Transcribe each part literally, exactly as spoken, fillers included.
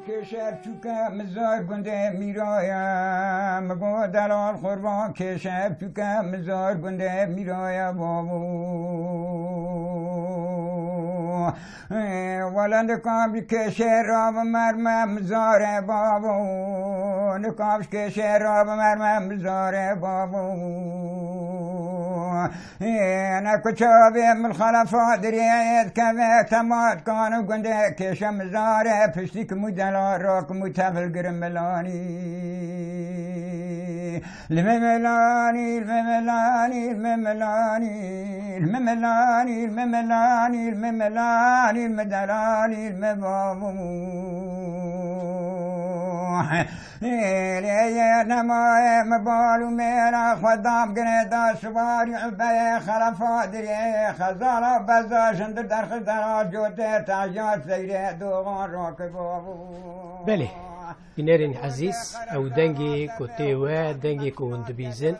Kêşer çûke mizar gundê mîraye, mi got delal qurban kêşer çûke mizar gundê mîraye babo. Wele nikam ji kêşê re bimerme mizare babo, nikam ji kêşê re bimerme mizare babo. Ê, ne ku çavê min xelefa dirê dikeve, tema dikan û gundê kêşe mizare, piştî kim û delal rakim û tevil girim milanî. Li me milanî, li me milanî, li me milanî, li me milanî, li me milanî, li me milanî, li me delalî, li me bavû. Lê ye nemaye me bal û mêra xwe dam girê da sibarî beyê xelefa dirê xezala beza jindir derxi dera cotê tejya seyre dogan rakib bavû. Belê, bînerên ezîz, ew dengê ku tê we, dengê ku hûn dibîzin,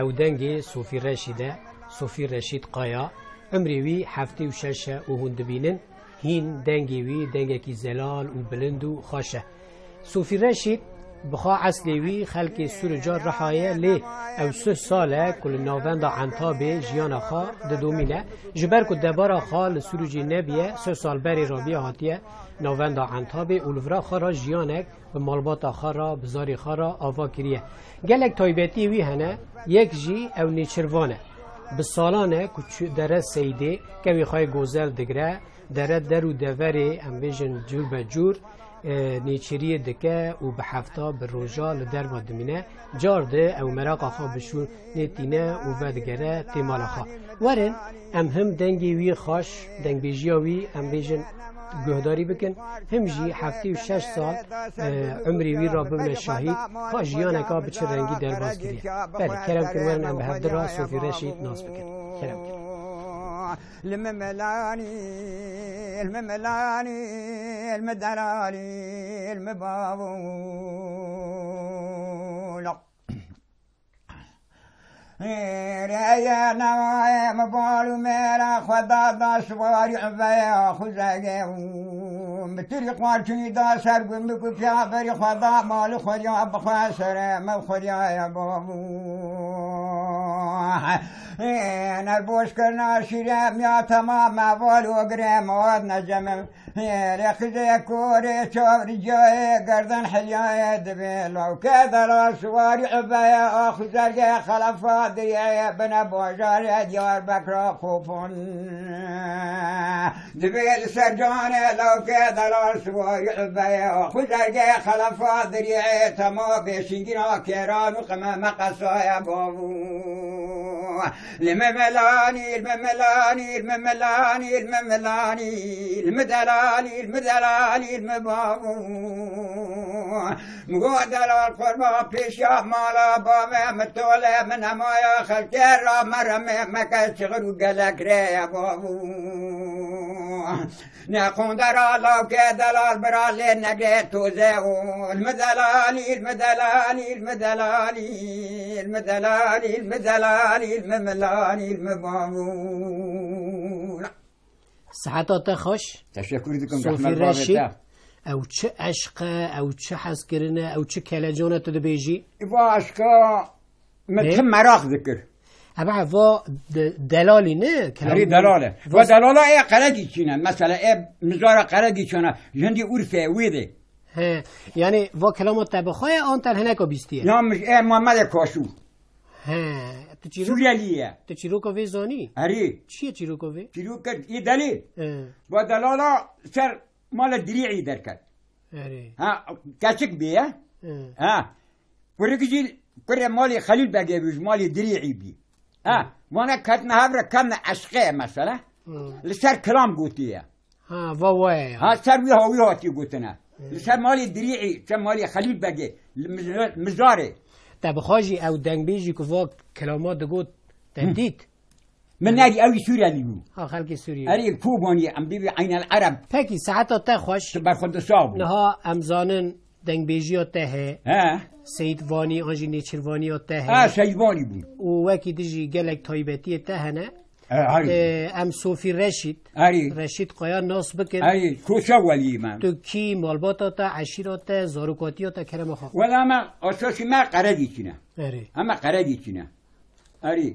ew dengê Sofî Reşîd e, Sofî Reşîd Kaya. Umrê wî heftê û şeş e û hûn dibînin, hîn dengê wî dengekî zelal û bilind û xweş e. Sofî Reşîd bi xwe eslê wî xelkê Sûrica Rihaye, lê ew sih sal e ku li navenda Entabê jiyana xwe didomîne. Ji ber ku debara xwe li Sûricê nebiye, sih sal berê re biya hatiye navenda Entabê û li vira xwe re jiyanek bi malbata xwe re, bi zarê xwe re ava kiriye. Gelek taybetiyê wî hene, yek jî ew nêçirvan e. Bi salan e ku çû dere Seydê, kevê xwe yê gozel digire, dere der û deverê, em bêjin cûr be cûr, e, nêçiriyê dike û bi hefta, bi roja li derva dimîne. Car di ew meraqa xwe bi şûnê tîne û vedigere tê mala xwe. Werin, em him dengê wî xweş, dengbêjiya wî, em bêjin, guhdarî bikin, him jî heftê û şeş sal, e, umrê wî re bibine şahîd, ka jiyaneka bi çi rengî derbas kiriye. Belê, kerem kir, werin em bi hevdi re Sofî Reşîd nas bikin. Kerem kir. Li min melanî, li min melanî, li min delalî, li min bavû. Reye newayê min bal û mêra xwe da, da siwarî veya xuzegê û min tirî qarçûnî da ser gund û ku piya berî xwe da malî xweriya bixwe serê min xweriya ye bavû. Ê, nerboş kirina şîrê min ya temam, heval û girê min hat necemim. Hêrê xizê korê çavricayê gerdan heliyayê dibê lawke delal siwarî ubeye axuzergê xelefa diriyê bine bajarê Diyarbekra xopon. Dibê li ser canê lawke delal siwarî ubeye axuzergê xelefa diriyê tema bêşingîna kêran û qime meqesaya bavû. Li me melanî, li me melanî, li me melanî, li me melanî, li me delalî, li me delalî, li me bavû. Mi got delal qurba pêşiya mala bavê min tole min nemaya xelkê ra meremê meke çixir û gelek rê ye bavû. Ne qondera lawke delal bira lê negre toze û ilmi delalî, ilmi delalî, ilmi delalî, ilmi delalî, ilmi delalî, ilmi milanî, ilmi bavû. Siheta te xweş. Teşekkür dikim, Sofî zehmet bavê Reşîd. Te. Ew çi eşq e, ew çi hezkirin e, ew çi kelecan e tu dibêjî? Îva eşqa Min Ê? Tim meraq dikir. Ebe va de-, delalî ne? Herî delal e. Va delala ê qeregî çîne. Mesela ê mizara qeregî çîne. Jindî Urfê wê de. He. Yani va kelama te bi xwe ye, an te hineka bîstiye? Ya mij ê Muhammed Kaşû. He. Tu çîrok-, Suriyelî ye. Tu çîroka vê zanî? Herî. Çi ye çîroka vê? Çîroka ê delî. He. Va delala ser mala dirî'î derket. Herî. Ha, keçik bî ye. He. Ha. Kurik jî Kurê malê Xelîl Begê bû, ji malê Dirî'î bî. Ha, vana ketine hev re, ketine eşqê mesela. Hmm. Li ser kilam gotiye. Ha, va waya ya. Ha, ser wî hawî hatiye gotine. Hmm. Li ser malê Dirî'î, ser malê Xelîl Begê, li Miz-, Mizarê. Te bixwe jî ew dengbêjî ku va kilama digot, te Hı. dît? Min nerî, ew Sûriyelî bû. Ha, xelkê Sûriyê. Erê, Kobanî, em bêbî Eynel Ereb. Pekî, seheta te xweş. Tu berxwe de sax bû. Niha em zanin dengbêjiya te heye. He. Seyîd Vanî an jî nêçîrvaniya te heye. Ha, Seyîd Vanî bû. Û wekî din jî gelek taybetiyê te hene. E, herî. Ee, em Sofî Reşîd. Herî. Reşîd Kaya nas bikin. Herî, koça welî me. Tu kî, malbata te, eşîra te, zarokatiya te, kerema xwe. Wela me, asasî me Qeredîçî ne. Erê. Heme Qeredîçî ne. Erê.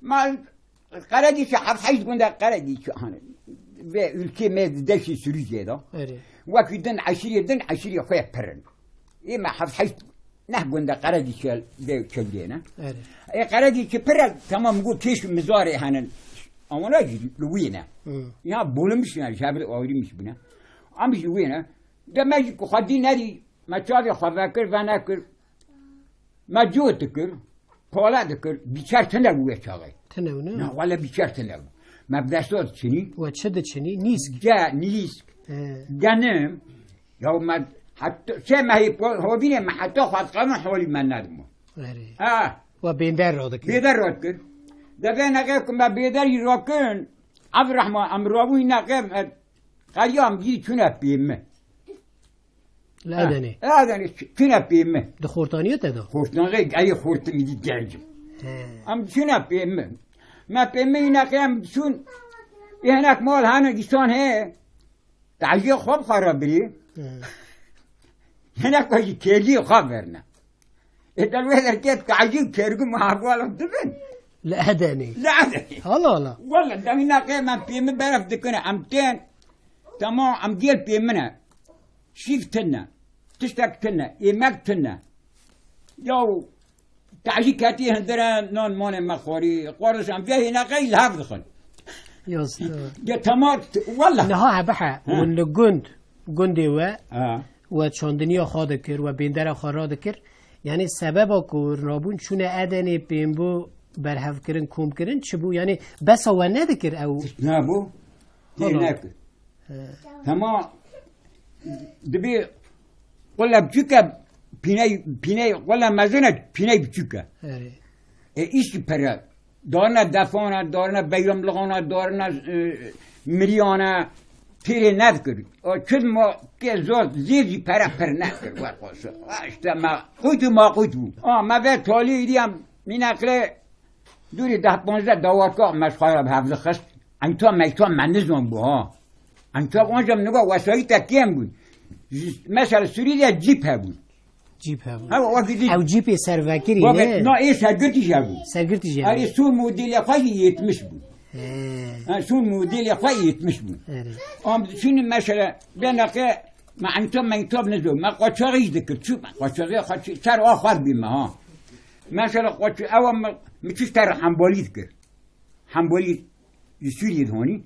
Me Qeredîçî heft heşt gunda Qeredîçî hene. Ve ülke me deşî sürücüye da. Erê. Wekî din eşîrê din eşîrê xwe pir in. Ê me heft heşt neh gunda Qeredîçî de çewdê ne. Erê. Ê Qeredîçî pir e, tamam, go kêş û mizarê henin. Ama ne jî li wî ne. Hı. Ya bulunmuş ne, jabir ayrılmış bine. Am jî wî ne. De me jî ku xwedî nerî, me çavê xwe vekir, venekir. Me cû dikir, pala dikir, bîçer tune bû wê çaxê. Tune bû, ne? Na, wele bîçer tune bû. Me bi desta diçinî. We çi diçinî? Nîsk? Ge, nîsk. He. Genim. Ya me heta, sê mehê po-, hovînê me heta xwezqanî holî me nedimo. Erê. Ha. We bênder radikir. Bêder radikir. De vê neqe ku me bêderî rakin, ev rehma em rabûyî neqe me qeriyam gî çûne pê min. Li Edenê. Ha, Edenê ç-, çûne pê min. Di xortaniya te de? Xortanê, erê xortinî dî gencim. He. Em çûne pê min. Me pê min îne qey em çûn, ê hinek mal hene dîsan heye. Taciyê xwe bi xwe re birî. He. Hinek xwe jî kêliyê xwe verne. Ê del wê derkê tacî û kêrgû me hevala dibin. Li Edenê. Li Edenê. Hala hala. Wele demîna qey me pê min beref dikine. Em tên. Tamam, em gêl pê min e. Şîv tune. Tiştek tune. Êmek tune. Yaw, tacî ketî hindire, nan manê me xwarî. Xwarizan vê hîna qey li hev dixin. Yaz, e. Ya tamam, wele. Niha he bihe, He. hûn li gund, gundê we, Ha. we çandiniya xwe dikir, we bêndera xwe radikir. Yani sebeba ku rabûn çûne Edenê pênbû berhevkirin, komkirin çi bû? Yani besa we nedikir ew? Nebû. Hala. Tê nekir. He. Hema dibê wele biçûk e, pîney, pîney, wele mezin e, pîney biçûk e. Erê. E, îş pere. Darine defana, darine beyramlığana, darine, e, miriyana, pêrê nedikir. O çi ma kê zor zêr jî pere pir nekir, we xweşe. Ha, işte me qut û ma qut bû. Ha, me ve talî îdî em mînekle dûrî deh panzdeh dawatka me ji xwe re bi hev dixist. Eyta meyta me nizan bû, ha. Eyta onca min nigo wesayîta kêm bûn. Ji, mesela Sûrî de cîp hebûn. Cîp hebû. Ha, wekî dî. Ew cîpê servekirî Wekî ne? Na, ê sergirtî jî hebû. Sergirtî jî hebû. Erê, sor modêlê xwe jî yetmiş bû. He. Ha, sor modêlê xwe yetmiş bû. Erê. Am diçînin mesela, bêneqe, me entob, me entob nizo. Me qaçaxî jî dikir. Çû, me qaçaxî xwe çi, ser a xwe bî me, ha. Mesela qaç-, ewa me, me çi ser hembalî dikir. Hembalî Li Sûriyê dihanî.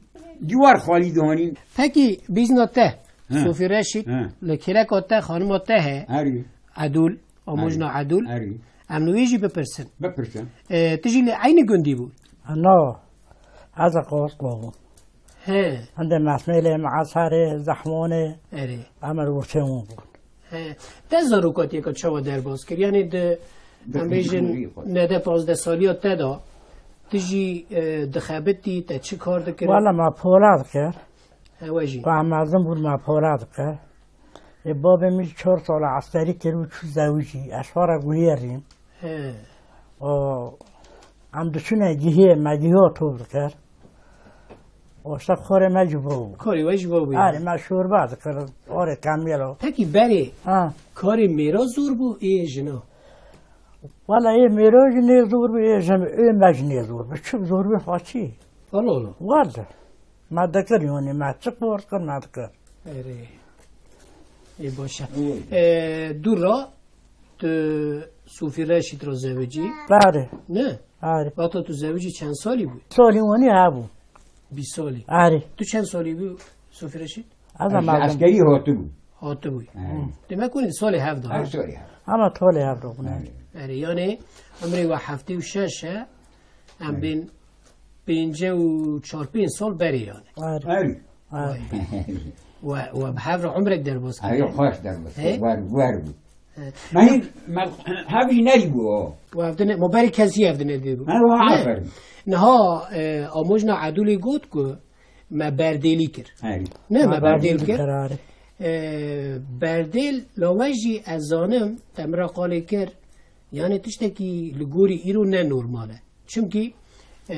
Dîwar xalî dihanî. Pekî, bîzna te, He. Sofî Reşîd, He. li kêleka te, xanima te he. Herî. Edûl, amojna Herî. Edûl. Herî. Em li wê jî bipirsin. Bipirsin. E, tu jî li eynî gundî bû? No. Ez ê Qozqo bûm. He. Hindê Mesmêlê, Me'esarê, Zehmonê. Erê. Em li Wurtê wan bûn. He. Te zarokatiyeke çawa derbas kir? Yani di, Di em bêjin, xwe. Nede pazdeh saliya te de, tu jî, e, dixebitî, te çi kar dikir? Wala me pola dikir. He, we jî. Ku em mezin bûn me pola dikir. Ê babê min çar sala eskerî kir û çû zewicî. Ez xwe re guhêrîm. He. O, em diçûne gihê, me giha top dikir. Oşta xorê me ji bo bû. Xorê we ji bo bû, Arê yani. Me şorba dikir, orê kemiyelo. Pekî berê, Ha. karê mêra zor bû, ê jina? Wala ê mêra jî nê zor bû, ê jin, ê me jî nê zor bû. Çi zor bû, façî? Allah Allah. Wala. Me dikir, yani, me çi xor kir, me dikir. Erê. Ê, baş e. Oy. E, dû ra, tu Sofî Reşîd ra zewicî? Arê. Ne? Arê. Vata tu zewicî çend salî bû? Salî wanî hebû. Bîst salî. Arê. Tu çend salî bû, Sofî Reşîd? Ez Ez ji mezin. Eskerî hatibû. Hatibû. Arê. Demek wî salê hevda, Her ha? salê hev. Ama tolê hevda bûne. Arê. Erê, yanê umrê we heftê û şeş e, em bên pêncî û çar pênc sal berê yanê. Erê. Erê. Erê. We, we bi hev re umrek derbas kir. Erê, xweş derbas kir. He? Wer, wer bû. He. Me hîn, me hevî nerî bû o. We ev dine, ma berê kesî ev dine dê bû. He, we Ne. aferin. Niha, e, Amojna Edûlê got ku me berdêlî kir. Erê. Ne, me Ha, berdêl berdêl kir. Kararê. E, berdêl lawe jî ez zanim, te min re qalê kir. Yani tiştekî li gorî îro ne normal e. Çimkî, e,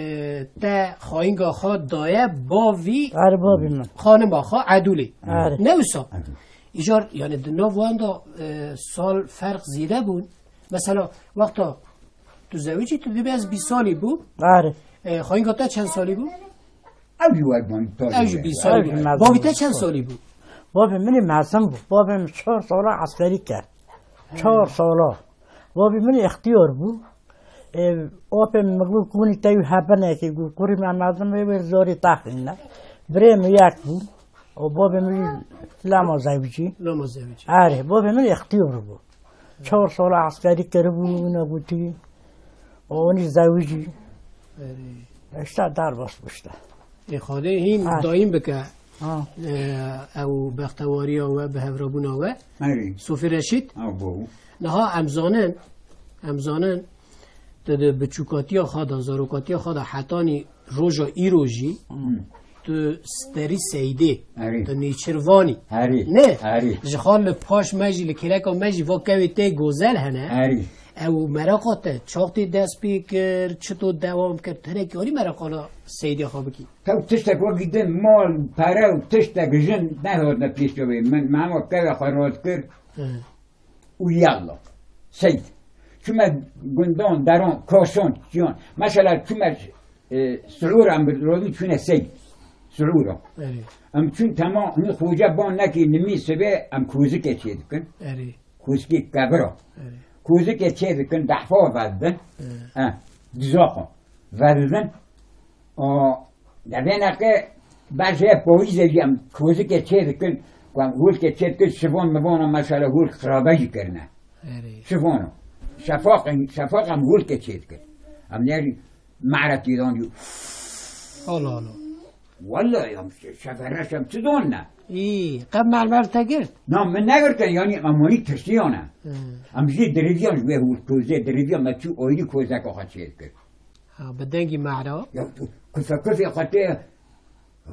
te xayînga xwe daye bavî Erê bavî min. xanima xwe Edûlê. Erê. Ne wisa? Erê. Îcar, yani di nav wan de, e, sal ferq zêde bûn. Mesela, wexta tu zewicî, tu dibê ez bîst salî bûm. Erê. E, xayînga te çend salî bû? Ew jî wer bûn, Ew jî bîst salî Ew jî bû. mezin Bavî te bû. çend salî bû? Bavê min ê mezin bû. Bavê min çar sala eskerî kir. Çar sala. Bavê min ixtiyar bû. E, apê min got, "Kunî te wî hebinekî," got, "Kurî me mezin bê, wê zorî taxîne." Birê min yek bû. O bavê min lama zewicî. Lama zewicî. Erê, bavê min ixtiyar bû. Çar sala eskerî kiribû, wina gotî. O onî zewicî. Erê. Îşte derbas bû işte. Ê Xwedê hîn Ha. dayîm bike. Ha. E, ew bextewariya we, bi hevrabûna we. Erê. Sofî Reşîd. Ha, bo. Niha em zanin, em zanin, tu di biçûkatiya xwe de, zarokatiya xwe de hetanî roja îro jî Hmm. tu sterî seydê, Erê. tu nêçirvanî. Erê. Ne? Erê. Ji xwe li paş me jî, li kêleka me jî va kewê tê gozel hene. Erê. Ew meraqa te çaxtê dest pê kir, çito dewam kir, tenekî anî meraqa la seydê xwe bikî. Tew tiştek wekî din, mal, pere û tiştek jin nehatine pêşiya wê. Min, me hema keve xwe rast kir Hı. û yalla. Seyd. Çûme gundan, deran, kaşan, çiyan. Mesela çûme, e, Siûr em bi rodin çûne seyd. Siûra. Erê. Em çûn tema, hûn xoce ban nekî nimî sibê em kozikê çê dikin. Erê. Kozikê kevira. Erê. Kozikê çê dikin, dehfa vedin. Hı. E, dizaxa. Vedin. O, devêneke berjê pawîzê jî em kozikê çê dikin, ku em holkê çê dikin, şivan mivana mesela holk xirabe jî kirine. Erê. Şivana. Şefaq, şefaq em holkê çê dikin. Em ne mehre tîdan diyo. Allah Allah. Wallahî em şe-, şefereş em çi don ne? Î, qe mermer te girt? Na, min negirtin, yani em wanî tirsiyan e. Hı. Em jî diriviyan ji wê holk kozê diriviyan me çû oyrî kozeka xwe çê dikir. Ha, bi dengî mehra? Ya, tu kufe kufe xwe tê,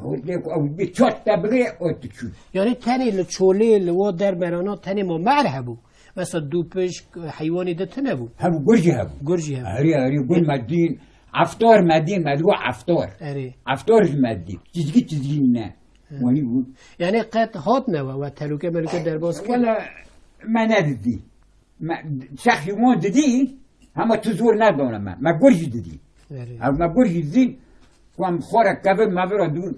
hûrlê ku ew bi çat te bigire, o tu çû. Yani tenê li çolê, li wa dermerana tenê ma mehr hebû. Mesela dûpişk, heywanê de tune bû. Hebû, gur jî hebû. Gur jî hebû. Herî, herî, gur me dîn, eftar me dîn, me digo eftar. Erê. Eftar jî me dîn. Çizgî çizgî ne. Hı. Wanî bû. Yani qet hat ne we, we tehlûke melûke derbas kir? Wela me nedidî. Me, şexsî wan didî, hema tu zor nedane me. Me gur jî didî. Erê. Ev me gur jî didî, ku em xwe re kevin me vira dû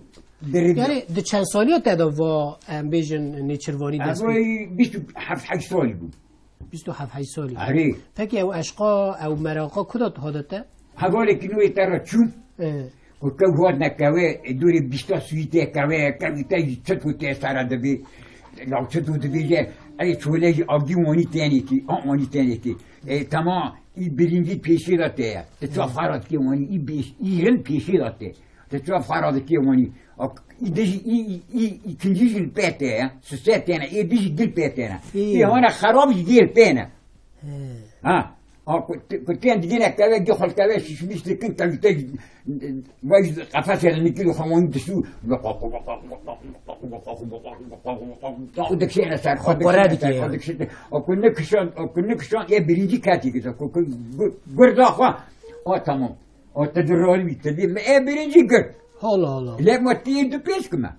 dirivî. Yani di çend saliya te de va, em bêjin, nêçirvanî dest pê? Ev bîst û heft heşt salî bû. Bîst û heft heşt salî. Erê. Peki ew eşqa, ew meraqa ku de hate te? Hevalekî nû yê te re çûm. Ê. Ku kew hatine kewê, ê, dûrê bîsta sûyî tê kewê, kewî te jî çi ku tê sere dibî. Law çi tu dibêje, ey çolê jî avdî wanî tenê kî, a wanî tenê kî. Ê, tema, î birincî pêşê de tê ye. Ti çav xera dikê wanî, î bêş-, î rind pêşê de tê. Ti çav xera dikê wanî. A, î dijî, î, î, î, îkincî jî li pê tê ye. Sisê têne, ê dijî gil pê têne. Ê. Ê hane xerab jî gêl pê ne. He. Ha. A, ku, ku tên digîne keve, gî xwe keve, şişmiş dikin, kevî te, vay, qefesê li nikî xwe wan dişû. Xwe dikişêne ser, xwe Xwe dikişêne dikê ser, xwe yani. dikişêne. A, ku nikişan, a, ku nikişan, ê birincî ketî gide, ku, ku, gu-, gurda xwe. A, tamam. A, te di rorî bî, te dî, me ê birincî gir. Hala, hala. Lê ma tî du pêş kime.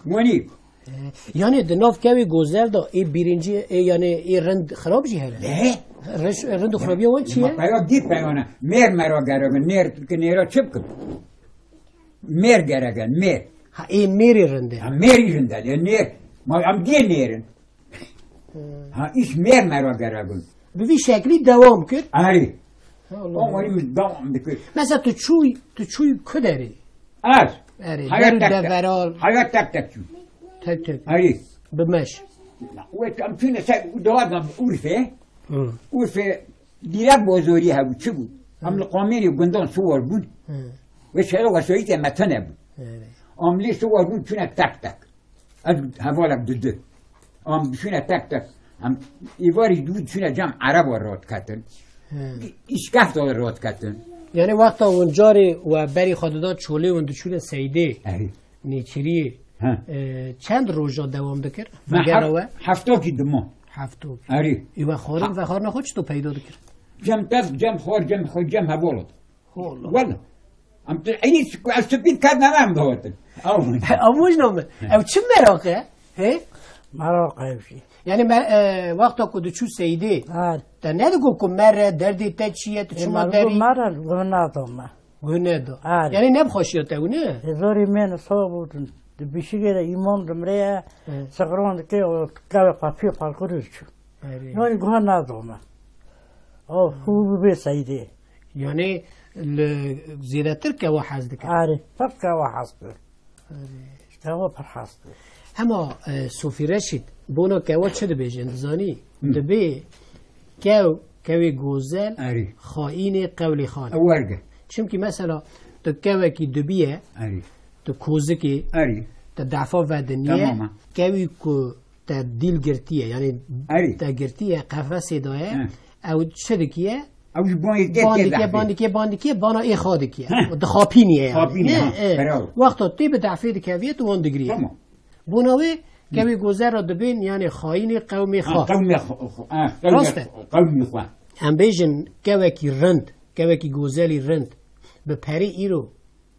Wanî. E, yani di nav kevê gozel de ê birincî, ê, yani ê rind xirab jî hene? Ne? Reş-, rind û xirabiya wan çi ye? Ma peya dî peyane. Mêr mera gerek, nêr, ki nêra çi bikim? Mêr gerek, mêr. Ha, ê mêrê rind e. Ha, mêrî rind e, lê nêr. Ma em dî nêrin. Hmm. Ha, îş mêr mera gerek bûn. Bi vî şeklî dewam kir. Erê. Allah O Allah. wanî min dewam dikir. Mesela tu çûy, tu çûy ku derê? Ez. Erê, Hayat derin tek tek. deveral. Hayat tek tek çû. Tek tek. Erê. Bi meş. Wê em çûne ser, dewa da Urfê. Hı. Urfê dîrek bozorî hebû, çi bû? Em Hı. li qamêrê gundan siwar bûn. Hı. Wê şehra wesayîtê me tune bû. Evet. Em lê siwar bûn, çûne tek tek. Ez hevalek dudu. Em çûne tek tek. Em êvarî dû çûne cem ereba rat ketin. Hı. Îşkefta rat ketin. Yani wexta hûn carê we berî xwe dida çolê hûn diçûne Seydê. Erê. Nêçîriyê, He. e, çend roja dewam dikir? Me Vegera hef-, we? Heftokî dima. Heftokî. Erê. Ê we xwarin Ha. vexwarina xwe çito peyda dikir? Cem tev, cem xwar, cem xwe, cem hevalot. Holo. Wele. Em tu, ey, ez tu pît kat neme em dihotin. Ew. Ew moj name. Ew çi meraq e? He? Meraq e jî. Yani me, e, wexta ku diçû Seydê, Ha. te nedigot ku mere, derdê te çi ye, tu E, çima me digot derî? mere, guh nadome. Guh nedo. Are. Yani ne bi xweşiya te û ne? Hêzorî mêne sağ bû, di bişigê de îmam dimreye, Hı. siqran dike û keve xwe pî xwe kir û çû. Erê. Yani guh nadome. O xû bibê Seydê. Yani li zêdetir kewa hez dike. Are, pir kewa hez bi. Erê. Kewa pir hez bi. Hema, e, Sofî Reşîd, bona kewa çi dibêjin, dizanî? Hı. Dibê kew, kewê gozel, Erê. xaînê qewlê xan. Ew werge. Çimkî mesela, tu kewekî dubiye, Erê. tu kozikê, Erê. tu defa ve diniye, Tamam ha. kewî ku te dîl girtiye, yani Erê. te girtiye, qefesê daye, He. ew çi dikiye? Ew ji ban yê tê Ban tê dikiye, dehfê. ban dikiye, ban dikiye, bana ê xwe dikiye. Heh. Dixapîniye yani. Xapîniye, Ne, ha, e, bravo. Wexta tê bi dehfê dikeviye, tu wan digiriye. Tamam. Bona wê, kewê gozel ra dibên, yani xayînê qewmê Ha, xwe. qewmê xwe, xwe, ha, qewmê Rast e. xwe, qewmê xwe. Em bêjin kewekî rind, kewekî gozelî rind, bi perê îro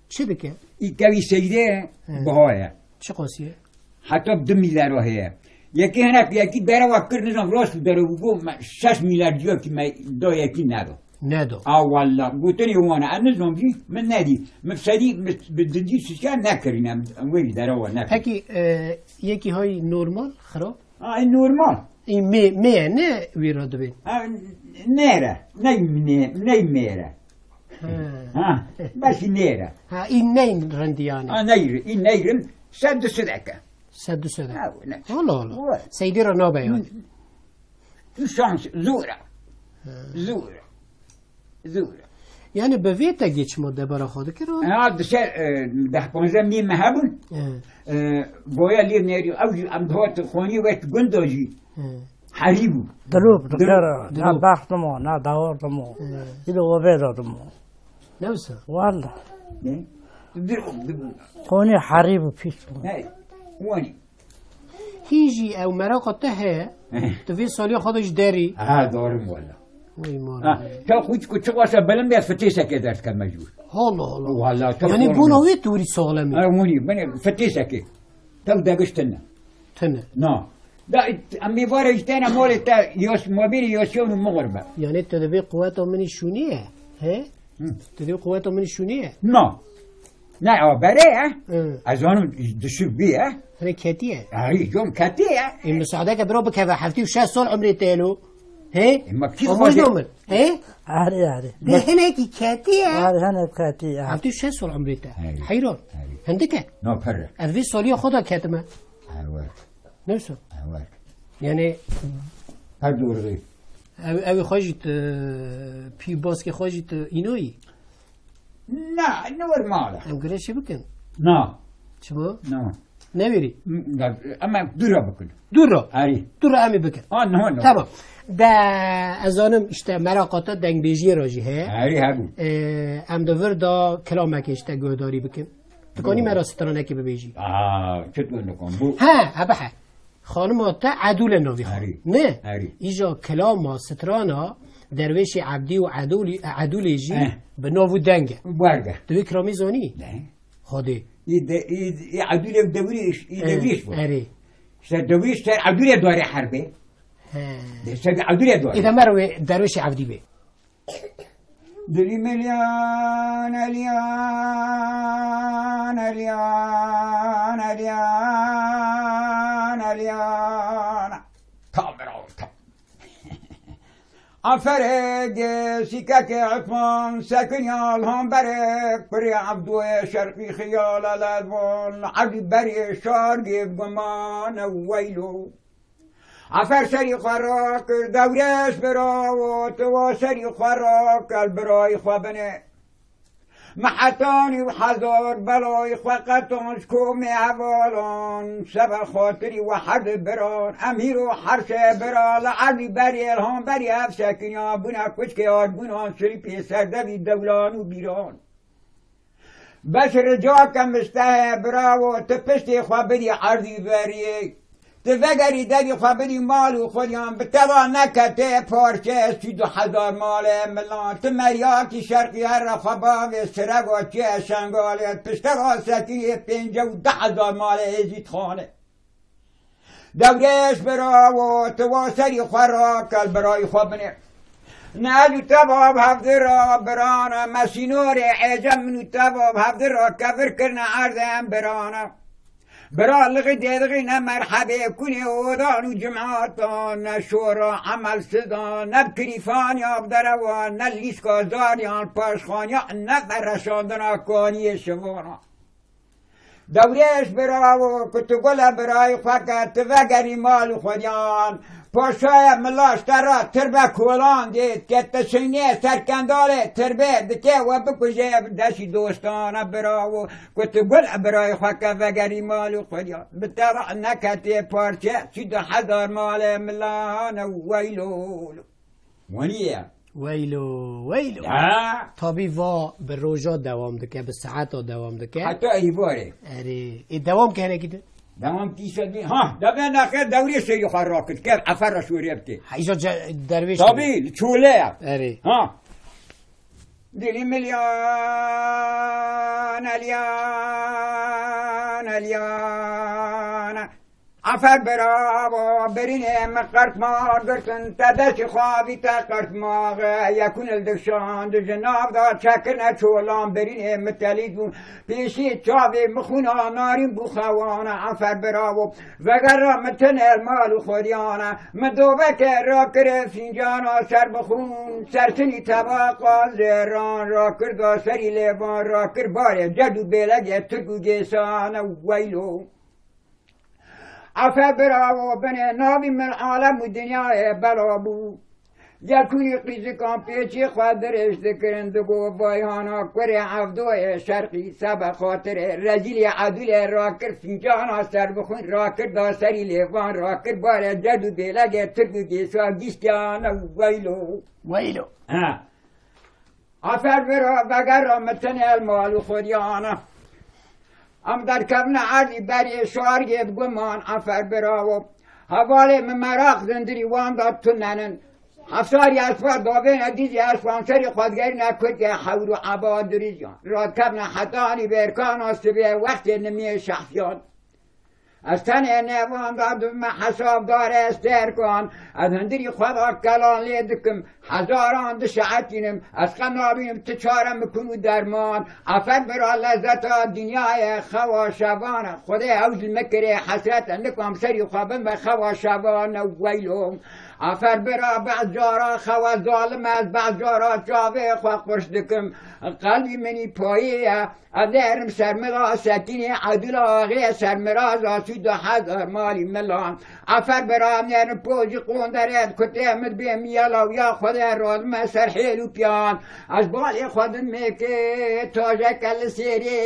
çi dike? Î kewî Seydê He. biha ye. Çi qasî ye? Heta bi du mîlera heye. Yekî hinek, yekî derewa kir, nizam rast û derew bû, me şeş mîler diyor ki me da yekî nedo. Nedo. A walla, gotinê wan e, ez nizam jî, min nedî. Min sedî, min bi didî sisya nekirîne, em wê derewa nekir. Peki, e, yekî hay normal, xirab? Ay normal. Ê mê, mê ye, ne wî re dibên? Ha, nêre, ney nê, ney mêre. He. Ha, beşî nêre. Ha, î neyn rindiyane. Ha, neyri, î neyrin, se du sedeke. Se du sedeke. Ha, ne. Allah Allah. Wa. Seydî re nabe yani. Hı. Şans, zor e. He. Zor e. Zor e. Yani bi vê te geçmo debara xwe dikir, o? Ha, dişe, e, deh panzdeh mî me hebûn. He. E, boya lê nêrî, ew jî em dihat xanî wek gunda jî. He. Herî bû. Dilop, Dilop, dikir, dilop. Na bext dimo, na dawar dimo. He. Îlo we vê de dimo. Ne wisa? Walla. Ne? Dilop, dilop. Xanî herî bû, pîs bû. He, wanî. Hîn jî ew meraqa te heye, He. tu vê saliya xwe de ji derî. Ha, dorim wala. Vay mala. Ha, ta xwîç ku çi wasa bilim be fitêseke ders ke mecbûr. Allah Allah. Wala, ta Yani form bûna yok. wê tu wî saxlem e. Ha, wî, bine fitêseke. Tev degiş tine. Tine. Na. Da, em ê vare ji tene malê te, yos, mabîrî yosyon û muxir be. Yani tu dibê quweta min î şûnî ye. He? Hı. Tu dibê quweta min î şûnî ye. Na. Ne, a berê ye. Hı. Ez zanim düşük bî ye. Hine ketiye. Ay, yom ketiye. E, müsaade ke bira bikeve, heftê û şeş sal umrê te lo. He? E, ma kî Amoj xwedê? Nomin. He? Arê, arê. De hinekî ketiye. Arê, hinek ketiye. Heftê û şeş sal umrê te. Hey. Heyran. Hey. Hindik e. Na pere. Ez vê saliya xwe de ketime. Evet. Ne wisa? Evet. Yani Her doğru. Ev, ev xwe jî tu, pî baskê xwe jî tu înoyî? Na, normal e. Em girê çi bikin? Na. Çima? Na. Newêrî? Na, em dûra bikin. Dûra? Erî. Dûra em ê bikin. Ah, no, no. Tamam. De ez zanim işte meraqa te dengbêjiyê re jî heye. Erî hebû. Ee, em di vir de kilamekê işte guhdarî bikin. Dikanî me re stranekê bibêjî. Aa, çi tu nikom bû? He, he, bihe. Xanima te Edûl e navî xwe. Erî. Ne? Erî. Îja kilama strana Derwêşê Ebdî û Edûlî, Edûlê jî Eh. bi nav û deng e. Werge. Tu wê kilamî zanî? Ne. Xwedê. Î de, î, î Edûlê dewrî, î Eh, dewrîş bû. Erê. Ser dewrîş ser Edûlê dare herbê. He. De ser Edûlê dare. Î de mer wê Derwêşê Ebdî bê. Dilî milyan, elyan, elyan, elyan, elyan. Tam bir ortam. Aferege sikeke Osman, sekin ya Alhamberek, piri Abdüe şerqi xiyal aladvan, abi beri şar gibi guman, weylo. Efer serî xwe rakir, dewrêş birawo, tu wa serî xwe rakel birayî xwe binê. Mehetanî û hezar belayî xwe qetanc komê hevalan, seba xatirî we her di biran. Em hîro her sê bira li erdî berê, li hemberî ev sekiniya bûne kuçkê Argûnan, Silîpê, Serdevî, Dewlan û Bîran. Beş rica ke mistehê birawo, tu piştê xwe bidî erdî veriyê. Tu vegerî devî xwe bidî mal û xwediyan, bi te va neketê parçe, sî du hezar malê milan. Tu meriyakî şerqî here xwe bavê sirego çê Şengalê, pişteva sekiyê pênce û du hezar malê Êzîdxanê. Dewrêş birawo, tu wa serî xwe rakel birayî xwe binê. Ne ez û te bav hevdi ra birana, me sînorê êcem min û te bav hevdi ra kevir kirine erdê em birana. Bira lixî dêdixî ne merhebê kunê odan û cimatan, ne şora emelsizan, ne bi kirîfaniya bi derewan, ne lîska zariyan paşxaniya, ne vereşandina kaniyê şivana. Dewrêş birawo, ku tu gule birayî xwe ke, tu vegerî mal û xwediyan. Paşayê mila ji te re tirbe kolan dê, ke te şeynê serkendalê tirbe dike we bikuje, bi deşî dostana birawo, ku tu gule birayî xwe ke, vegerî mal û xwediyan. Bi te re neketê parçe, sî du hezar malê milan e, weylolo. Wanî ye. Weylo, weylo. Ya. Tabî va bi roja dewam dike, bi saeta dewam dike. Heta êvarê. Erê, ê dewam ke hinekî din? Dewam kî se din? Ha, da ben naxir dewrê serî xwe rakir, ker efer re şûrê bike. Ha, îja ce-, dervêş Tabî, li çole ye. Erê. Ha. Dilî milyan, elyan, elyan. Efer biravo, birînê min qertma girtin, te destî xwe avî te qertmaxe, yekûn li dikşand, ji nav de çekirine çolan, birînê min telî bûn, pêşî çavê min xûna narîn bû xewana, efer biravo, vegera min tenê li mal û xwediyana, min doveke rakire fîncana ser bi xûn, sertinî tebaqa zêran, rakir da serî lêvan, rakir barê ced û bêlegê tirk û gêsane, weylo. Efe biravo binê navî min alem û dinyayê bela bû. Yekûnî qîzikan pêçê xwe dirêj dikirin, digo vayhana kurê Evdoyê şerqî sebe xatirê rezîlê edûlê rakir fîncana serbixwîn rakir da serî lêvan rakir barê ced û bêlegê tirk û gêsa gîştiyane weylo. Weylo. Ha. Efer bira vegera min tenê li mal û xwediyana. Em derkevine erdî berê şargê bi guman efer birawo. Hevalê min meraq zindirî wan da tunenin. Hefsarî espa davêne dîzî espan serî xwe digerîne kurkê hewr û eba dirîjan. Radkevine hetanî bêrkana sibê wextê nimiyê şehfiyan. Ez tenê nêvan de dibime hesabdarê Stêrkan, ez hundirî xwe de kelan lê dikim, hezaran dişeetînim, ez xem nabînim, tu çare min kun û derman, efer bira lezeta dinyayê xewa şevan e, Xwedê ew ji min kirê hesret e, nikom serî xwe bim be xewa şevan e, weylo. Efer bira behs cara xewa zalim e, ez behs cara çavê xwe xweş dikim, qelbî min î payê ye, Ez dêrim ser min ra sekinê edila axê ser min ra zasû du hezar malî milan. Efer bira nêrim pojî qonderê kutê min bê miyela û ya Xwedê razime ser hêl û piyan. Ez balê xwe din mêkê tajeke li sêrê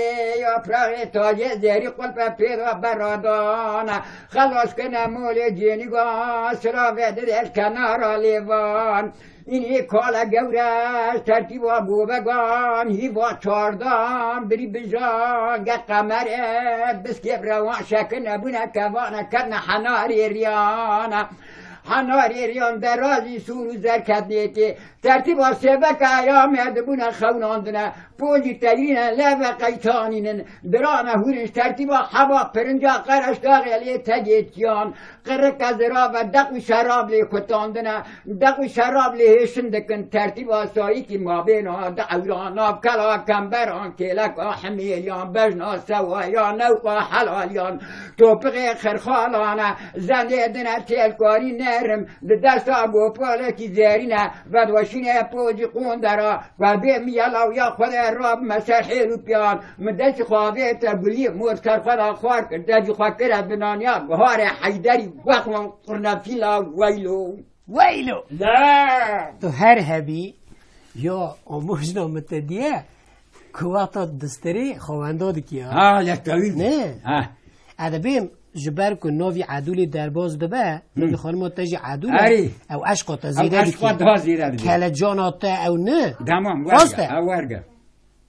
yapraxê tacê zêrî qulpe pê de beradana. Xelas kine molê cênîgan silavê dide kenara lêvan. Înê kale gewre tertîba govegan hîva çardan birî bijan ge qemere biskêv rewan şekine bûne kevane ketne henarê riyana. Henarê riyan derazî sûr û zerketnêkê tertîba sêveke eyame dibûne xewnandine. Pojî tegrîne leve qeytanînin dirane hûrin ji tertîba heba pirinca qereşdaxê lê tegêtiyan. Qirike zirave deq û şerab lê kutandine. Deq û şerab lê hêşin dikin, tertîba sayîkî mabêna di ewran, navkela kemberan, kêleka himêliyan, bejna sewayan, newqa helaliyan, topixê xirxalane, zendê dine têlkarî ne Erim di desta gopalekî zerîne, vedweşîne pocî qondera, ve bê miyela ya xwe de rabime ser hêl û piyan. Min destî xwe avête bilî mor ser xwe de xwar kir, destî xwe kire binaniya guharê Heyderî, wexwan qurnefîla weylo. Weylo! La! Tu her hebî, ya amojna min te diye, Kuwata distirê xewenda dikî ya. Ha, ya tawî. Ne? Ha. Ez dibêm ji ber ku navî Edûlê derbas dibe, Hı. navî xanima te jî Edûl e. Erê. Ew eşqa te Ew zêde eşqa dikî. daha zêde dikî. Kelecana te ew ne? Tamam, Rast werge. e. Ha, werge.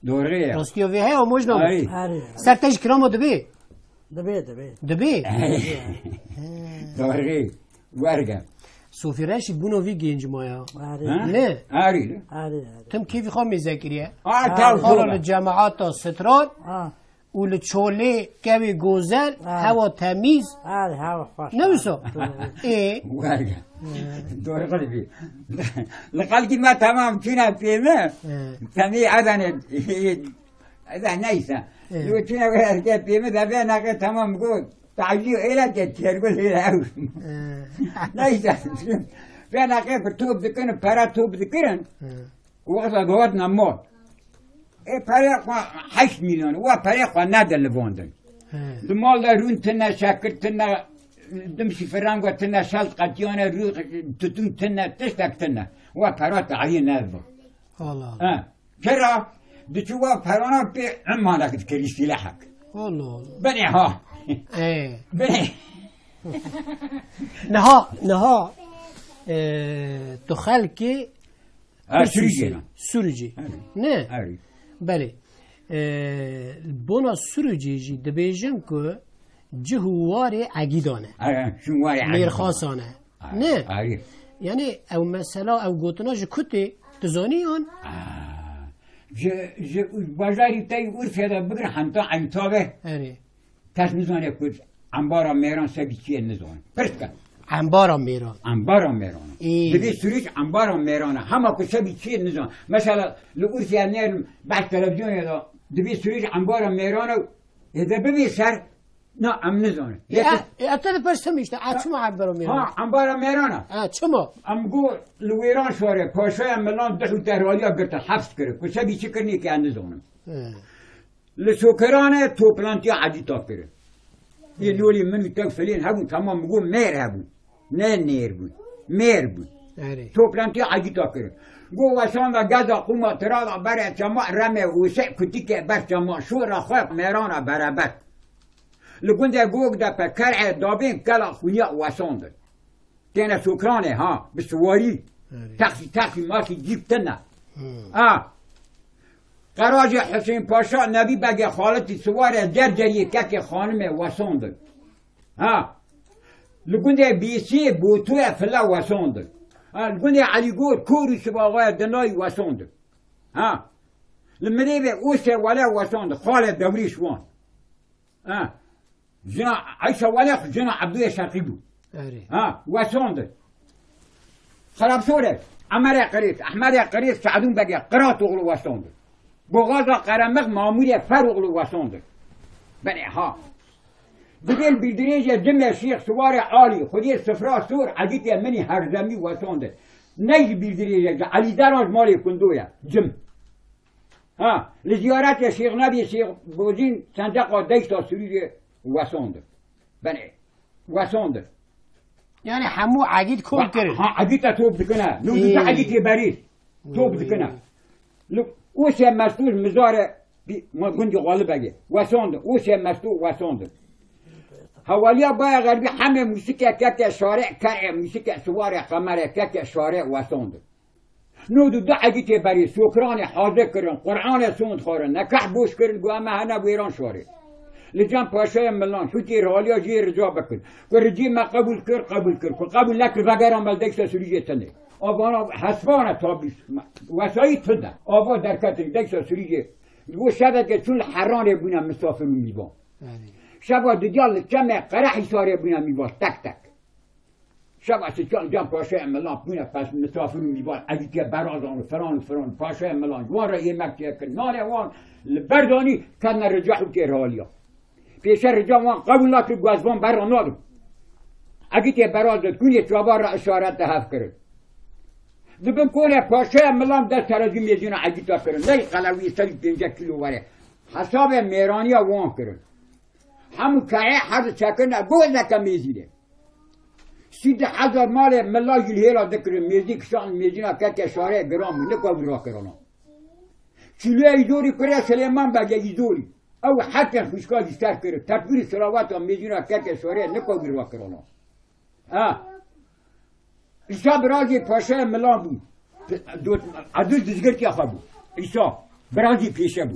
Doğru ya. Rastiya vê heye amojna min. Erê. Erê. Ser te jî kirama dibê. Dibê, dibê. Dibê. Doğru. Werge. Sofî Reşîd bûna vî genc maya. Erê. Ha? Ne? Erê. Erê, erê. Tim kêfî xwe mêze kiriye. Aa, Ha. taw Xala toba. li cemaata stran Ha. û li çolê kevê gozel, Ha. hewa temîz. Erê, hewa xweş. Ne wisa? Doğru. Ê. Werge. Doğru qilbî. Li xelkî me tamam çûne pê me. He. Temî edanê. Eda neyse. He. Yo çûne erke pê me de vê neqe tamam got. Tacî êle ke çergul êle ew. He. Neyse. Vê neqe ku top dikin, para top dikirin. He. Wexta dihatina mal. Ê perê xwe heşt milyon, wa perê xwe nede li van din. He. Di mal de rûn tine, şekir tine, dim şîfirango tine, şelt qetiyane, rû tutun tine, tiştek tine. Wa pera tahiyê nedibo. Allah Allah. He. Pera diçû wa perana pê emalek dikirî sîlehek. Allah Allah. Binê ha. Ê. Binê. Niha, niha, e, tu xelkê Ha, Sürücü. Sürücü. Sürücü. Evet. Ne? Evet. Belê. E, bona Sürücü jî dibêjin ku cih û warê Egîdan e. Evet, şu warê Egîdan. Mêrxasan e. Ha, Ne? ha. Yani ew mesela, ew gotina ji ku tê, tu zanî yan? Ha. Ji, ji bajarî te yî Urfê de bigir hemta Eyntabe. Erê. Kes nizane ku embara mêran sebî çi ye nizane. Pirs ke. Embara mêran. Embara mêran. Ê. Dibê Sürücü embara mêran e. Hema ku sebî çi ye nizane. Mesela li Urfê em nêrin behs televizyonê de dibê Sürücü embara mêran e. Ê de bibê ser. Na, em nizanin. Ya, ya, te de pers hemî işte, a çima embara mêran? Ha, embara mêran e. Ha, çima? Em got li Wêran şarê, paşaya Milan dih û teraliya girtin, heps kirin. Ku sebî çi kirinê ke em nizanin. He. Li Sokeranê toplantiya Edîta kirin. Yê lolî min û tew filên hebûn, tamam, min got mêr hebûn. Ne nêr bûn. Mêr bûn. Erê. Toplantiya Edîta kirin. Got weşanda geza qûma tirada bere çema reme û se kutike ber çema şora xwe mêrana bereber. Li gundê Gogdepe ker'e dabên kela xuniya wesandin. Têne Sokranê ha, bi siwarî. Erê. Texsî, texsî, masî cîb tine. Hmm. Ha. Qerajê Husên Paşa Nebî Begê Xalitî siwarê cerceriyê kekê xanimê wesandin. Ha. Li gundê Bîsiyê Botoyê file wesandin. Ha. Li gundê Elîgor kor û sibaxaya dinayî wesandin. Ha. Li Mirêvê Ose wele wesandin. Xalê Dewrîş wan. Ha. Jina Eyşa Welê xwe jina Ebdûyê Şerqî bû. Erê. Ha, wesandin. Xerabşorê, Emerê Qirêt, Ehmedê Qirêt, Se'dûn Begê, Qiratoğlu wesandin. Boxaza Qeremix, Mamûrê Feroğlu wesandin. Benê ha. Dibê li bîrdirêjê Cimê Şêx Siwarê Alî, Xwedê Sifra Sor, Edîtê Minî Herzemî wesandin. Ney ji bîrdirêjê, ji Elî Zeran ji malê Kundo ye. Cim. Ha, li ziyaretê Şêx Nebî Şêx Bozîn sendeqa deşta Sirûcê wesandin. Benê, wesandin. Yani hemû Egîd kom Wa-, kirin. Ha, Egîd te top dikine. Nû Ê. dike Egîd tê berî. Top Ê. dikine. Li Ûsê Mestûr Mizare bi-, ma gundî Xalibegê. Wesandin. Ûsê Mestûr wesandin. Hewaliya Baya Xerbî hemê mûsike keke şare, ker'e mûsike siwarê qemere keke şare wesandin. Nod û du Egîtê berê, Sokranê hazir kirin, Quranê sond xwarin, nekeh boş kirin, got, em hene Wêran şarê. Li cem paşayê Milan, hûtê raliya jê rica bikin. Ku ricî me qebûl kir, qebûl kir. Ku qebûl nekir, vegera me deksa Sirûcê tune. Avana hesvana tabî, wesayî tune. Ava derketin, deksa Sirûcê. Bo şeveke çûn li Heranê bûne misafir û mîvan. Erê. Şeva didiya li çemê Qerehîsarê bûne mîvan, tek tek. Şeva siçan can paşaya Milan bûne pes misafir û mîvan, Egîtê berazan û filan û filan, paşaya Milan ji wan re yemek çêkir, nanê wan li ber danî, ketine rica hûtê raliya. Pêşe rica wan qebûl nakir, got, ez van berra nadim. Egîtê beraz dikûnê çavan re işarete hev kirin. Di bin kolê paşaya milan dest terezî mêzîna egîta kirin. Ney qelewî sedî pêncî kîlo were. Hesabê mêraniya wan kirin. Hemû keyê hez çekirine gozeke mêzînê. Sî du hezar malê mila jî li hêla dikirin. Mêzî kişan mêzîna keke şarê giran bû. Nika wî rakirana. Çîlûya Îzorî kurê Silêman Begê Îzorî. Ew hertên xwişka jî ser kirin. Tekbîrî silawata mêzîna keke şarê nika wî rakirana. Ha. Îsa birazî paşaya milan bû. Dot-, Edil dizgirtiya xwe bû. Îsa birazî pêşe bû.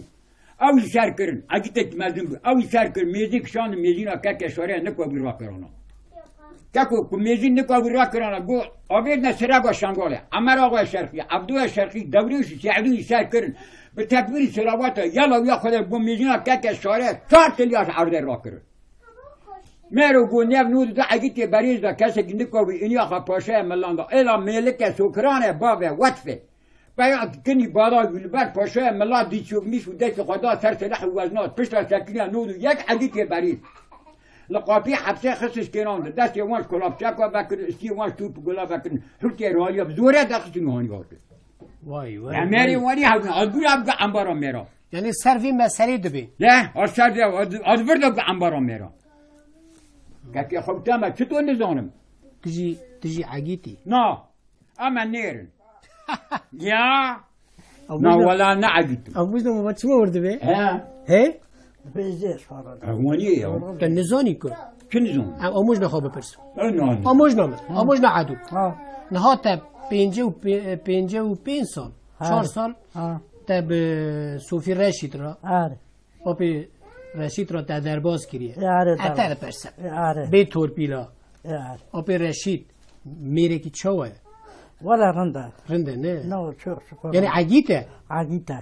Ew jî ser kirin. Egîtek mezin bû. Ew jî ser kirin. Mêzî kişandin mêzîna keke şarê nika wî rakirana. Keko ku mêzîn nika wî rakirana, got, "Avêrne sereka Şengalê." Emer Axaya Şerqî, Evdoya Şerqî, Dewrêş û Se'dû jî ser kirin. Bi tekbîrî silawata yala wîya Xwedê got, "Mêzîna keke şarê çar tilya ji erdê rakirin." Mero got, "Nev nû du egîtê berêz de kesekî nika wî iniya xwe paşaya milan da. Êla mêlike sokirane bavê wetfê." Peya kinî bala wî li ber paşaya mila dî çûvmîş û destê xwe da ser silah û wezna. Pişta sekiniya nod û yek egîtê berî. Li qapî hepsê xistin şkênan di. Destê wan ji kolapçeka vekirin, istiyê wan ji tûp û gula vekirin. Hurtê raliya bi zorê dexistin û haniya hatin. Vay, vay, Emerê vay. Wanî hebûn. Ad bûra bi embara mêra. Yani ser vê meselê dibê. Ne? Ad ser de, ad, ad vir de bi embara mêra. Kekê xwe bi te me çito nizanim. Tu jî, tu jî egîtî. Na. Ama nêrin. Ya. Ew Na, wela ne egîtim. Ew wî de çima wir dibe? He. He? Pêzê sara. Ewanî ya. Te nizanî ku. Kim zon? Ew amoj ne xwe bipirsin. Ew ne. Amoj ne. Amoj ne adu. Ha. Niha te pêncî û pê-, pêncî û pênc sal. Ha. Çar sal. Ha. Te bi Sofî Reşîd re. Are. Apê Reşîd re te derbas kiriye. E, are, E, te tamam. Diperse. E, are. Bê torpîla. E, are. Apê Reşîd, mêrekî çawa ye? Wala rind e. Rind e, ne? No, çok şükür. Yani egît e? Egît e.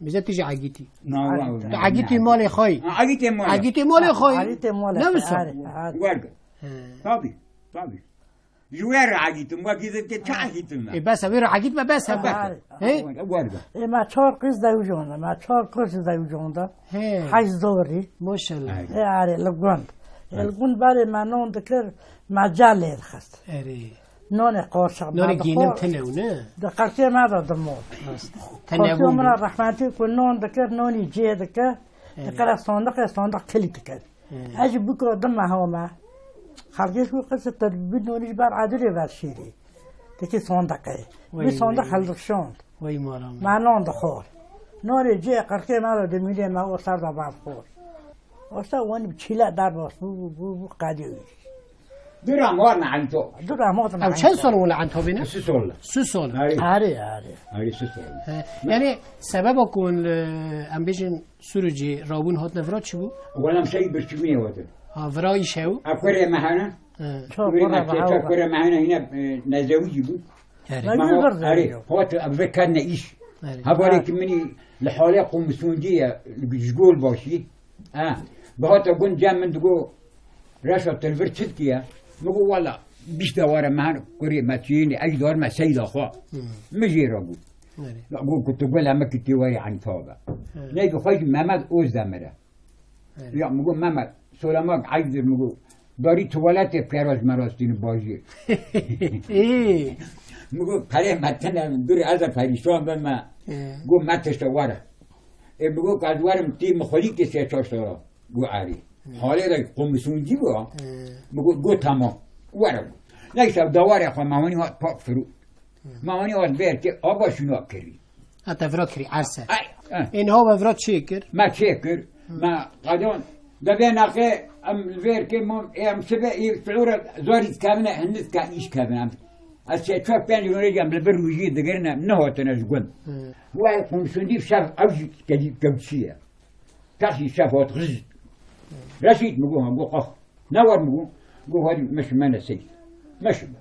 Bize tu jî egîtî. Na, Egît e. Tu egîtî malê xwe yî. Ha, egîtê malê. Egîtê malê xwe yî. Egîtê malê Ne xwe, wisa? Are, are. Werge. He. Tabii, tabii. Ji wê re egîtim, wekî zikê çi egîtim me? E, bes e, wê re egît me, bes e. Are, are. He? Werge. E, me çar qîz zewjon de, me çar qîz zewjon de. He. Heyz dorî. Maşallah. He. E, are, li gund. E, li gund berê me non dikir, me ca lê dixist. Erê. Nonê qorçik me Nonê dixwar. Gênim tine û ne? Di qirtê me de dimor. Rast. Tine Qorçik bû. Min re rehmetî ku non dikir, nonî cê dikir. Erê. Dikire sandiqê, sandiq kilî dikir. Hmm. Ez ji bûka di meha me. Xelkê ku qirçê te bi nonî ji ber edilê ver şêrê. Dikî sandiqê. Wî Wî sandiq wî. Hildixşand. Wî mala me. Me nan dixwar. Norê cê qirkê me re dimîlê me o ser de ber xwar. Osta wan bi çîle derbas bû, bû, bû, bû qedî wî. Dura mor me ento. Dura mor me Ew çend ento. Sal wala ento bîne? Su sol. Su sol. Arê. Arê, arê. Arê su sol. He, yani sebeba ku, e, em bêjin Sûrûcî rabûn hatine vira çi bû? Wala em şehî birçimiyê hatin. Ha, vira îş hew? A kurê me hene? He. Çok Kurê me vira têta vira. Kurê me hene yine, e, nezewicî bû. Erê. Ma Vira o, vira erê, vira. Hot ev ve karne îş. Erê. Hevalê Ha. Ki minî li halê qomisuncî ye, li ji gol başî. Ha. Bi hata gund cem min digo, "Reşa, tu li vir çi dikî ye?" Min got, "Wala, bîst deware me hene kurê me çiyênê, ez dar me seyda xwe." Hmm. Min jê re got. Erê. Got ku tu gula me ki tê werî Enîfa be. He. Neydi xwe jî Mehmet Ozdemir e. Evet. Ya, mi got, "Mehmet, solemak eyb dir," mi got, "darî tuwaletê pêroz merostîni bajî." Ê. Mi got, "Perê me tine, dur ez e perîşan bime." Ê. Got, "Me tişte were." Ê, mi got, "Ez werim tî mi xwelîkê sê çar sala." Got, "Erî." Ê. Halê de komisyoncî bû. Ê. Mi got, got, "Tamam. Were." Neyse, dawarê xwe me wanî hat pak firû. Me wanî hat vêr ki, aba şuna kirî. Ha, te vira kirî, erse. Ay, eh. Ên ha ve vira çê kir? Me çê kir, me qedan. De vê neqê em vêr kê mam, ê em sibe, ê siûre zarî dikevine, hindik ka îş kevine. Em, ez çê çar pênc rojê em li vir rojî digirin, em nehotine ji gund. Hı. Wê komşundî şev ew jî kedî kewçiye. Texî şev hat xizit. Reşîd mi got, ha, got, qax. Ne war mi got? Got, hadi meşime ne sey. Meşime.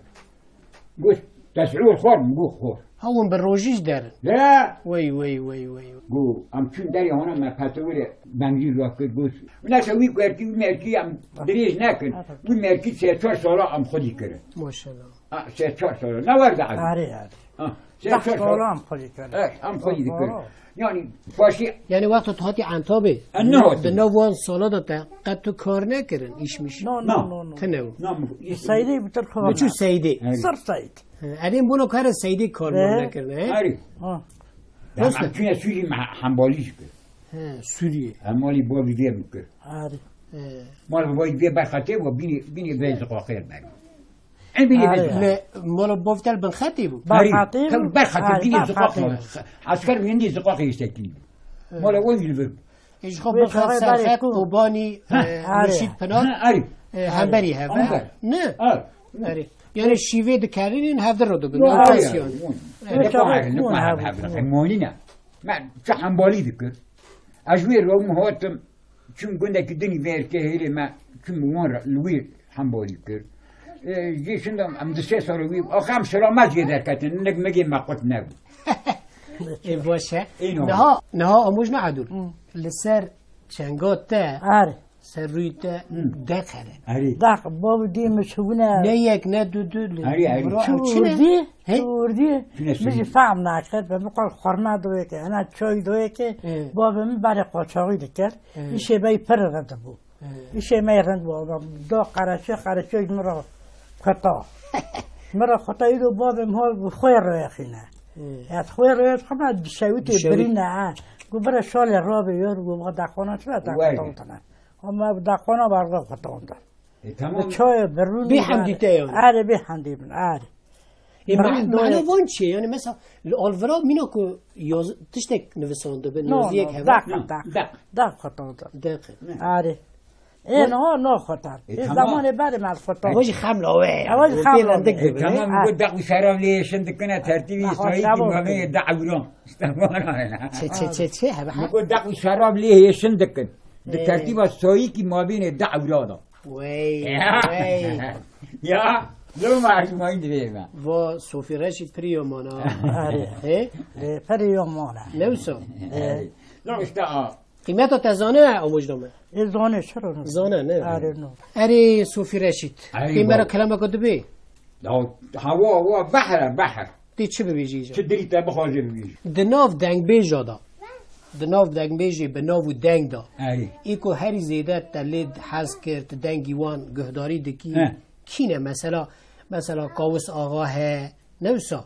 Got, "Te siûr xwar?" Min got, "Xwar." Ha, hûn bi rojî ji derin? Ya. Wey, wey, wey, wey. Got, "Em çûn derê hona me petewirê benzîn rakir." Got, "Neyse wî kerkî, wî merkî em dirêj nekin. Wî merkî sê çar sala em xwedî kirin." Maşallah. Ha, sê çar sala. Ne war de abi? Arê, arê. Ha. Sê Deh çar sal. Sala em xwedî kir. Eh, em xwedî dikir. Aa. Yani, paşî Yani wexta tu hatî Entabê, E, ne hatî. Di nav wan sala de te qet tu kar nekirin, îş miş? No, no, Na. No, no. Tine. Na, mu-, Seydê bi tir xwe. Biçû Seydê. Evet. Sırf Seyd. He, erê, em bona kare Seydê kar He. Nekirin, he? Erê. Ha. Ya, Nasıl? Em çûne Sûrî me hembalî jî kir. He, Sûriyê. Hem malî bavî vê min kir. Erê. He. Mal bavî vê berxetê bû, bînî, bînî vê ziqaqê ber. Em bînî vê Erê. Ziqaqê. Lê mala bav tel bin xetê bû. Erê. Berxetê bû. Tel berxetê, Erê, bînî berxetê. Ziqaqê. Asker wî hindî ziqaqê yestekî. He. Mala wan jî li vir. Ê, ji xwe Wê bin xet çaxê Serxet, berê ku. Kobanî, Ha. E, Erê. Murşîd Pinar, Ha, erê. E, hemberî hev e? Hember. Ne? Erê. Erê. Yani şîvê dikerînin hevdir ro dibin. Yok, Yok, erê. Erê. Yok. Wê Yok, çaxê erê, yok, kun erê, hebû, erê. Kun. Molî ne? Me çi hembalî dikir. Ez wê ro min hatim, çim gundekî dinî vêrkê hêlê me, çim wan re, li wî hembalî kir. E, jî şinda em di sê sal wî, axam selamet jê derketin, nek megê me qut nebû. Ê, baş e. Ê, no. Niha, niha Amûj ne Edûl. Hı. Li ser çenga te, Erê. Ser rûyê te Hı. Deq hene. Erê. Deq, bavê dê min çûbûne. Ne yek, ne du, du, li Erê, erê. Bira ew çi ne? Çûrdî, He? Çûrdî. Çi ne Min jî çûrdî? Fehm nakir, be min qal xurme doyê ke, hena çay doyê ke, Hı. Bavê min berê qaçaxî dikir. Hı. Îşê me yî pir rind bû. Hı. Îşê me yî rind bû, da qereçê, qereçê ji min re xweta. Min re xweta îro bavê min hol bi xwe rêxîne. Hı. Ez xwe rêxîme, dişewitê Dişewit. Birîne, ha. Gu bire şalê rabê yor, gu bixwe dexwana çi be, Wayne. Dexwana tane. Ama dexwana berxe xwetanda. E, tamam. Çayê birûn Bê hemdî te yani. Erê, bê hemdî min, erê. E, Birûn ma-, doyê. Mana van çi ye? Yani mesela li alvira mîna ku yoz-, tiştek nivisandibin, No, yaziyek no, hebe. Deq, No, deq, deq. Deq xwetanda. Deq. Erê. Ê, no, no xwetan. E, Ê, tamam. Zamanê berê me xwetan. Ewa jî xemla wê. Ewa jî Wê xemla pê wê. Lendik E, dibin, tamam, e? Bu deq û şerab lê şin dikine tertîbî Naxwe, sahî ki şerab mabê de ewran. Çe, çe, çe, çe, hebe, hebe. Ko deq û şerab lê hêşin dikin. Di Ê. Tertîba soyîkî mabênê di ewlada. Wey, Ya. Wey. Ya, loma ecmayî divê me. Va Sofî Reşîd pirî yomana. Arê. He? Ê, pirî yomana. Ne wisa? Ê. Lo işte a. Qîmeta te zane, Amûjdame? Ê, zane, çira ne? Zane, ne? Arê, no. Erê, Sofî Reşîd. Arê, Qîmera baba. Kelameka dibê? Ya, hawa, hawa, behr e, behr. Tê çi bibêjî îcar? Çi dilî te bixwaze bibêjî. Di nav dengbêja de, di nav dengbêjê bi nav û deng de, Erê. Ê ku herî zêde te lê hez kir, tu dengî wan guhdarî dikî, He. Kî ne? Mesela, mesela Kawis Axa heye, ne wisa?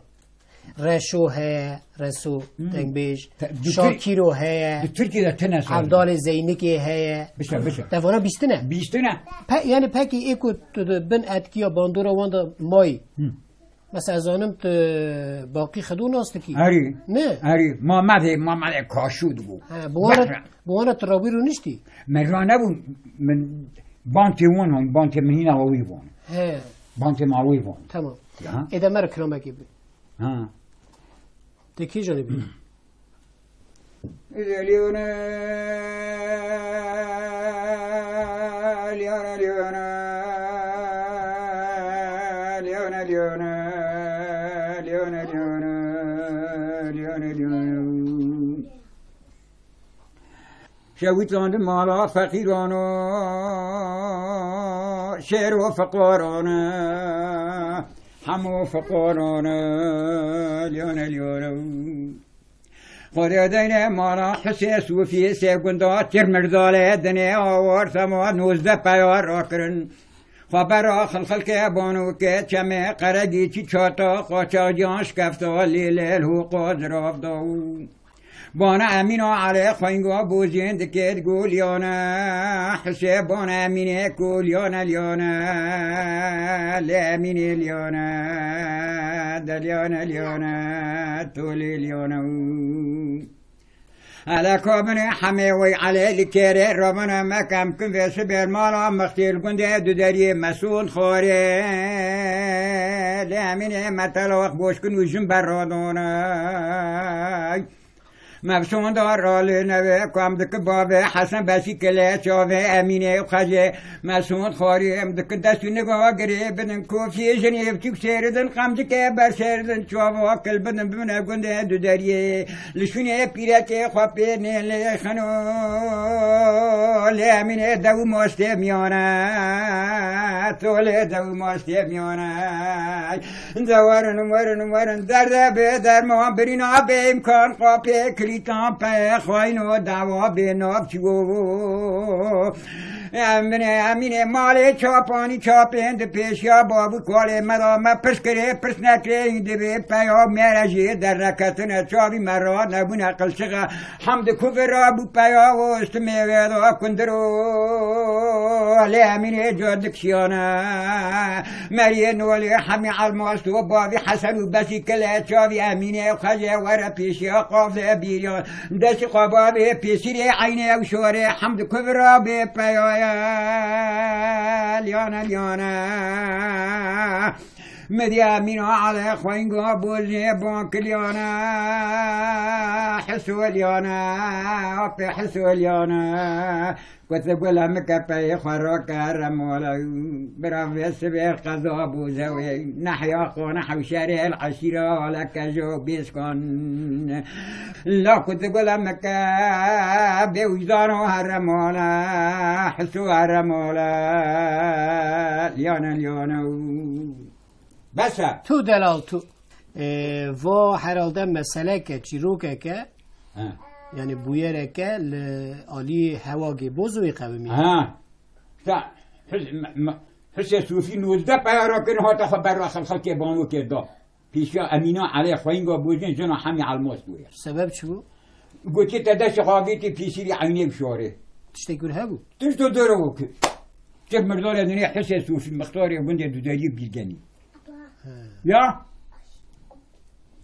Reşo heye, Reso, Hmm. Dengbêj, Te-, di Tir-, Şakîro heye, di Tirkiyê de tine sor. Evdalê Zeynikê heye. Bişe, bişe. Te vana bîstine? Bîstine. Pe-, yani pekî ê ku tu di bin etkiya bandora wan de mayî. Hmm. Mesela, zanim tu Baqî Xidû nas dikî? Erî. Ne? Erî. Mamedê, Mamedê Kaşû dibû. He, bi wana, Behra. Bi wana tu rawî rûniştî? Min ra nebû, min bantê wan, bantê min hîna wî wan. He. Bantê ma wî wan. Tamam. Ya. Êde me re kilamekê bi. Ha. Te kê janî bi? Lione, Lione, Lione. Şewitand mala feqîran o, şêr û feqaran e, hemû feqaran e, Lione, Lione. Xwedê deyne mala Hisê Sofî, sê gunda Tirmirdalê dinê awar sema nozdeh peya rakirin. Xwebera xilxilke banûke çemê qeregî çi çata qaçaciyan şikefta lê lêl hûqa zirav da û. Bana Emîna Elê xwenga bozên dikê digoliyane, Hisê bana Emînê koliyane liyane, lê Emînê liyane, deliyane liyane, tolê liyane û. Eleka binê hemê wey Elê li kêrê rabine mekem kin vê sibêr mala mextê li gundê du deriyê Mesûd Xorê, lê Emînê metela wex boşkin û jin berradone. Mevsûnda ralê neve, ku em diki bavê Hesen Besî kile çavê Emînê û Xecê. Mevsûn xwarî em diki dest û niga girê bidin kofiyê jinê biçûk sêridin, qamcikê ber sêridin, çava kil bidin bimine gundê du deriyê. Li şûnê pîrekê xwe pê nê lê xino, lê Emînê dew û mastê miyane, to lê dew û mastê miyane. De werin, werin, werin, derde bê derman, birîna bê îmkan, qapê kilîtan, peyê xwayno, dawa bê nav çiwo. Emine, Emînê malê çapanî çapên di pêşiya bav û kalê me da, me pirs kirê, pirs nekirê, hîn dibê peya me re jê derneketine, çavî me ra nebûne qilçixe. Hemdi ku vira bû peya, ostimê wê da kundir û lê Emînê ca dikşiyane. Meriyê nolê hemî elmas to bavî Hesen û Besî kile çavî Emînê xecê were pêşiya qafê bîriya. Destî xwe bavê pêsîrê eynê ew şorê hemdi ku vira bê peyaya. Liyane, liyane. Mirya mîna ale xweyinga bozê bankiliyane. Hisoliyane. Apê hisoliyane. Kutligula mike peyê xwe rake herre mala. Bira vê sibê qeza bû zewê. Nehya xana hewşerê el eşîra ale kejo bêskan. La kutligula mike bê wîzano herre mala. Hiso herre mala. Liyane, liyane. Bes e. Tu delal tu. Ee, va herhalde meseleke, çîrokeke, He. yani bûyereke li alî Hewagê Bozoyê qewimî. Ha. Ta Hus-, me-, me-, Husê Sofî nozdeh peyara kirin, hate xwe berra xelxelkê banokê da. Pêşiya Emîna Elê xweyinga Bozên jina Hemî Elmas bûye. Sebeb çi bû? Gotiye te destê xwe avêtê pêsîrê eynê bişarê. Tiştek wir hebû? Tişto dore o ki. Çi mirdarê dinê Husê Sofî mixtarê gundê Duderiyê Bîlgenî. He. Ya?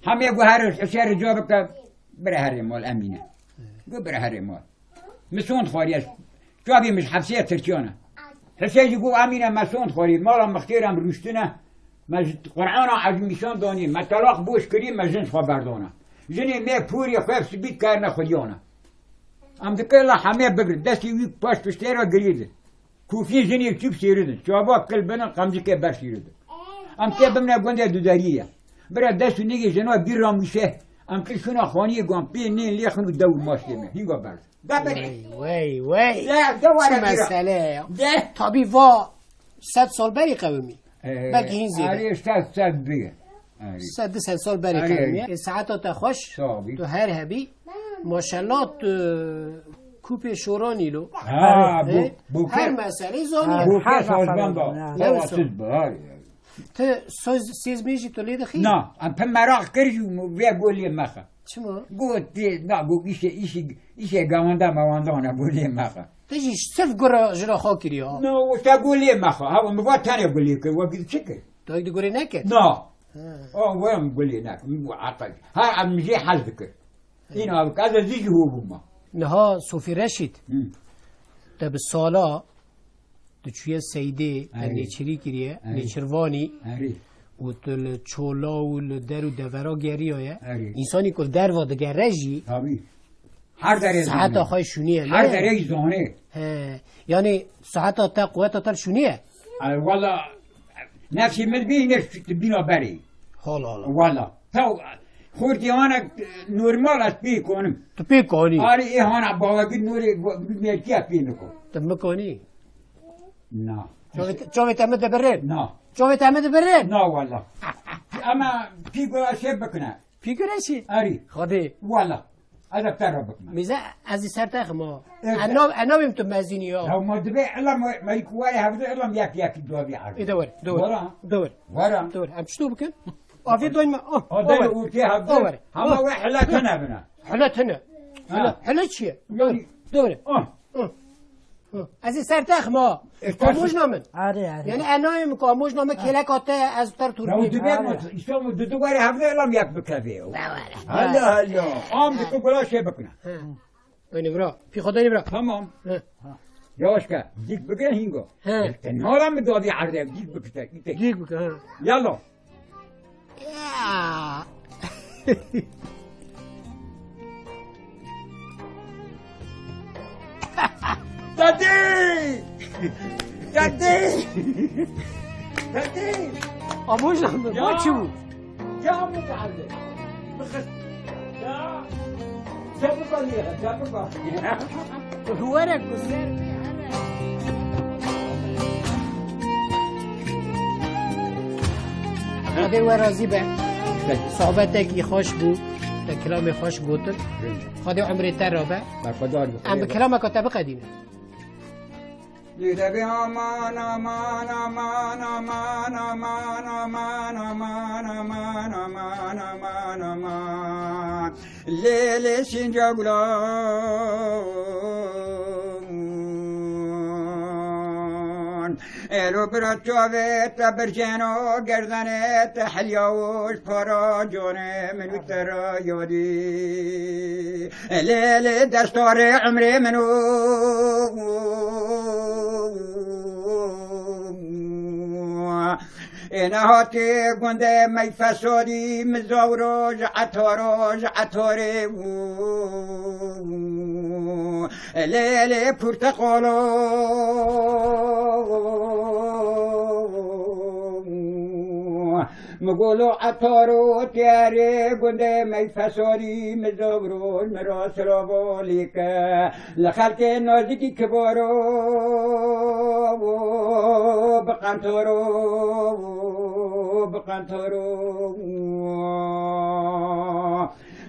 Hemê gu her Husê rica bike, bire herê mal Emîne. Gu bire herê mal. Min sond xwariye. Çavî min ji hepsê tirkiyane. Husê jî got, Emîne, me sond xwarî, mala mixtêra em rûştine, me ji Qur'ana ezmîşan danî, me telaq boş kirî, me jin ji xwe berdana. Jinê me porê xwe spî kerine xwediyane. Em dike la hemê bibrin, destê wî paş piştê re girî di. Kûfiyê jinê çûk sêridin, çava kil binin, qamcikê ber sêridin. Em tê bimne gundê Duderiyê ye. Bira dest û nigê jina bîr ramûşe, em kil şûna xaniyê gu em pê nên lêxin û dew û maştê me. Hînga ber. De bere. Wey, wey, wey. De, de were Çi bira. Mesele ye. De. Tabî va sed sal berî qewimî. Ee, Belkî hîn zêde. Erê, sed, sed bige. Erê. Sed, du sed sal berî Erê. qewimî. E, saeta te xweş. Sağ ol. Tu her hebî. Maşallah tu kupê şoranî lo. Ha, E, bu, bu her ke-, meseleyê zanî. bu ke Her sazbenda. Ha. Savaşsız bu, ha. Tu söz, sêzmê jî tu lê dixî? Na, em pir meraq kir jî vê golê mexe. Çima? Got, tê, na, got, îşê, îşê, îşê gawenda mewandana, got, lê mexe. Te jî sirf gura ji re xwe kiriye, ha? Na, o te got, lê mexe. Ha, min va tenê got, lê kir, we çi kir? Tu di gurê nekir? Na. Ha. O, we em got, lê nekir. Min got, aqil. Ha, em jê hez dikir. Îna bik, ez ê zî ji hû bûma. Niha Sofî Reşîd, Hı. te bi sala Tu çûye Seydê, te Erê. nêçirî kiriye, Erê. nêçirvanî Erê. û tu li çola û li der û devera geriyaye. Erê. Însanî ku li derva digere jî Tabî. Her derê siheta zane. xwe şûniye, Her ne? derê zane. He. Yanî siheta te, quweta te şûniye? Ay, wala, nefsê min bî, nefs tu bîna berê. Hala, hala. Wala. Taw, xortî hana normal ez pê konim. Tu pê konî? Arê ê hana bawegî norê go-, mertiya pê niko. Tu mikonî? Na. Çavê te, çavê te mi dibirin? Na. Çavê te mi dibirin? Na wala. Ama pî gura şey bikine. Pî gura çi? Arî. Xwedê. Wala. Ez de te re bikime. Mize ez ê ser te xima. Evet. Enav, enavim tu mezînî ya. Ya ma dibe ilam me, me ku were hevde ilam yak yak dua bir ardı. E, de were, de were. Wara. De were. Wara. De were. Em çito bikin? Avê doyma. Oh, Ha, oh, de were. Urtiye hevde. Oh, were. Hama Oh. we hele tene bine. Hele tene. Ha. Hele, hele çi ye? Yani. De were. Oh. Oh. Oh. Ez ê ser te xima. E, Kamojna min. Arê, arê. Yani enayê min kamojna min kêlek ate ez ter tur Ya bî. dibe mi, işte mi, dudu were hevde ilam yak bikeve. Hala, hala. Am diku gula şey bikine. He. Öyle bira. Pî xwe dayî bira. Tamam. He. Yavaş ke. Dik bike hingo. He. Te nara mi dadi arde, dik bikite, dik. Dik bike, he. Yalla. Ya. Dadê! Dadê! Dadê! Amojan bi, bo çi bû? Ya mutaallim. Bixist. Ya. Çabuk al ya, çabuk al. Were ku ser. Xwedê we razî be. Sohbetekî xweş bû. Te kilamê xweş gotin. Xwedê umrê te re be. Berxwedar be. Em bi kilameka te biqedînin. Lê de be aman, aman, aman, aman. Lê, lê sinca gulan. Elo bira çavê te birceno gerdanê te helya û para canê min û te ra yadî. Lê, lê destarê umrê min û Ê nehatê gundê mey fesadî, min zaw roj, eto roj, etorê û lê, lê purteqalo. Mi golo etaro tiyarê gundê mey fesadî, mi zaw roj, mi ra silavolî ke. Li xelkê nazikî kibaro, bi qentaro, bi qentaro.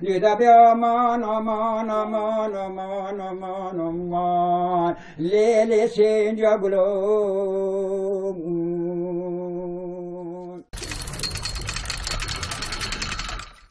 Lê de be aman, aman, aman, aman, aman, aman. Lê, lê sênca gulo.